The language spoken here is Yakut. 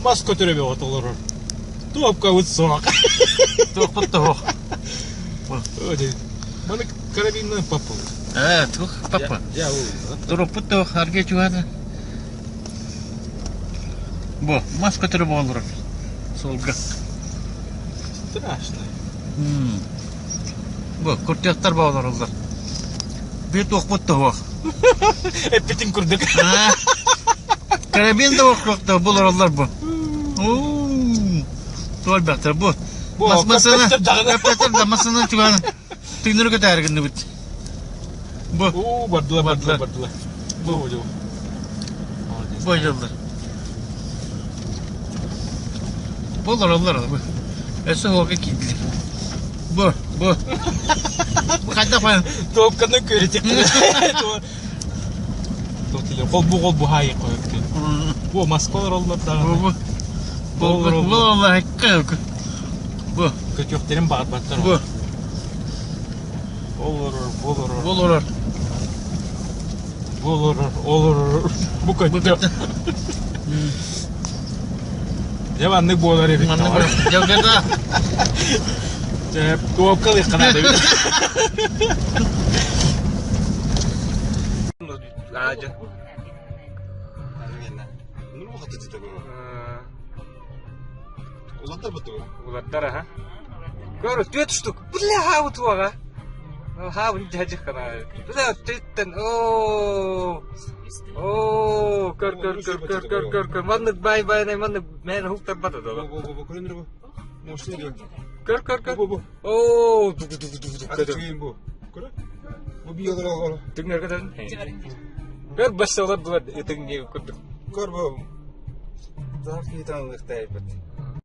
Мас көтөрө бөҕө толорор. Туопкабыт суох. Туохпут да суох. Маны карабинынан папа. Ээ, туох папа? Туроппут да аргы чугана. Бу, мас көтөрө буоллар. Суолга. Страшно. Бу, куртуяктар буоллар. Биир туохпут да суох. Эппитин курдук. Карабин да суох бу олороллор бу. Туолбахтар бу. Массыына да массыына чугаан түҥнөрү көтөөрү гынныбыт. Бу. Уу, бардыла, бардыла, бардыла. Бу, бу. Бу дьыллар. Бу олороллор бу. Өссө уолга киирдилэр. Бу, бу. Бу хайдах баар? Туопканы көрүтүк. Холбу холбу хаайы қойып Бу Москва олороллор даҕаны. Бу, бу. Бу олороллор Бу. Көтүөхтэрин баҕарбаттар. Бу. Олорор, олорор. Бу олорор. Бу олорор, олорор. Бу көттө. Дьэ маннык буолар эбит. Маннык буолар. Дьэ, Дьэ, туопкалыахха наада эбит. Улаттар аха. Көр, түөрт штук. Бля, хаабы туоҕа. Хаабын дьадьых гына. Бля, түттэн. Оо. Оо, көр, көр, көр, көр, көр, көр, көр. Маннык бай байнай, маннык мэн хуктарбата да. Көр, көр, көр. Оо, дугу дугу дугу дугу. Бу биолар Түҥнэргэ Көр бассалар булар ытыҥ курдук. Көр бу. Заах киһи таҥылыктайбыт.